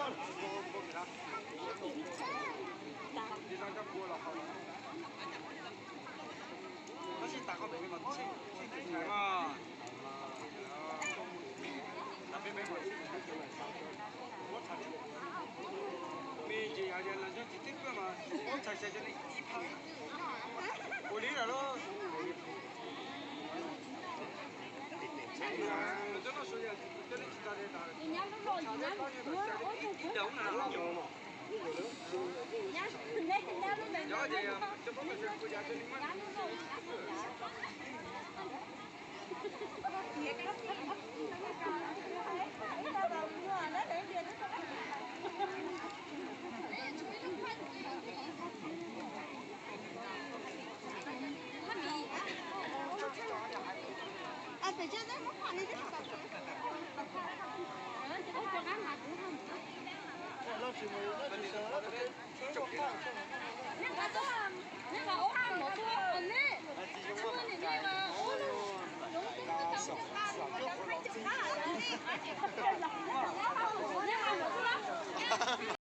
Tab sis tas koj pem li mas txhij txhij txhais mas tas peb peb mas txhij txhais muab txhais me ntsis hais tias las nyob tsis tib pluag mas muab txhais xyas cov li ib phab ua li lawm los cov noj su cov li tsis tas li tas ib daus na.